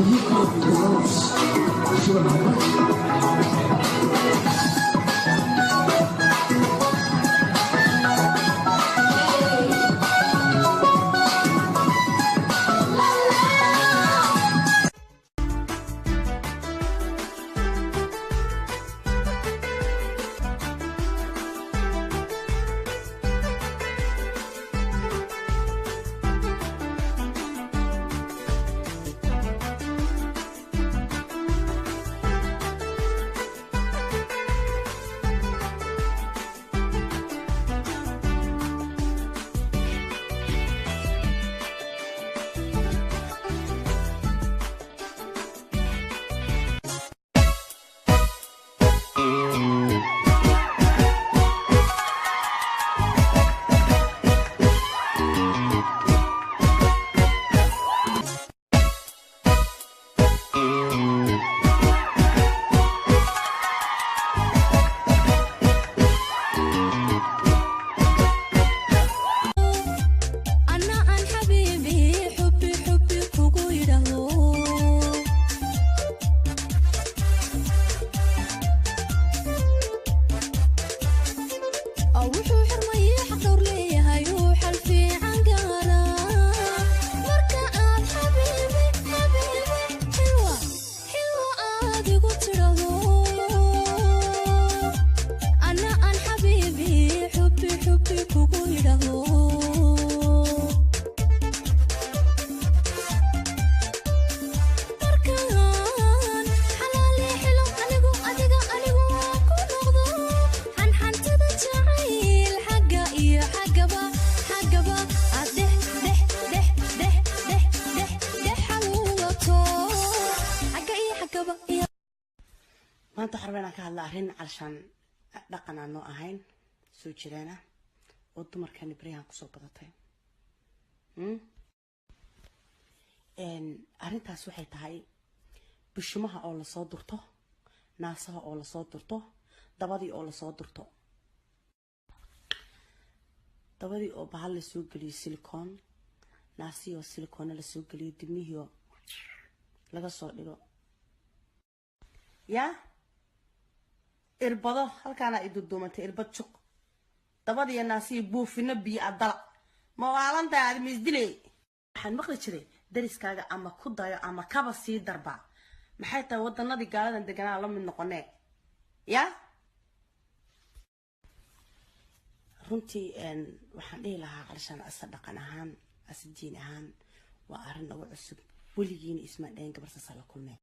You ropes. Anna aan xabiibi xubbi xubbi kugu yidhaahdo. Oo wuxuu xurmaye xaq dhowr leeyahay uu xal fiican gaaraa marka aad xabiibi xabiibi xilwa xilwa aad igu tidhaahdo. Anna aan xabiibi xubbi xubbi kugu yidhaahdo. Markaan xalaali xilo anigu adiga anigu waan ku noqdo xanxantada jacayl xagga iyo xaggaba xaggaba aad dhex dhex dhex dhex dhex dhex dhex xaluulato xagga iyo xaggaba iyo. Maanta waxaan rabaa inaan ka hadla arrin calshaan dhaqan aan noo ahayn soo jireena oo dumarkani baryahan kusoo badatay. Arrintaas waxay tahay bushumaha oo lasoo durto, naasaha oo lasoo durto, dabadii oo lasoo durto, dabadii oo bahal lasoo geliyo silikoon, naasihii oo silikoona lasoo geliyo, dibnihii oo laga soo dhigo yaa irbado halkaana i duduumantay, irbad juq dabadiiyo naasihii, buufino biyo adala ma waalantahay aad misdiley. Waxaan maqli jiray dariskaaga ama ku dayo ama kaba sii darba. Maxay tahay wadanadii gaaladan deganaa la mid noqonee? Ya runtii waxaan dhihi lahaa calishaan asa dhaqan ahaan asa diin ahaan waa arrin nagu cusub, weligiina ismaan dhahin gabar saasaa la kulmee.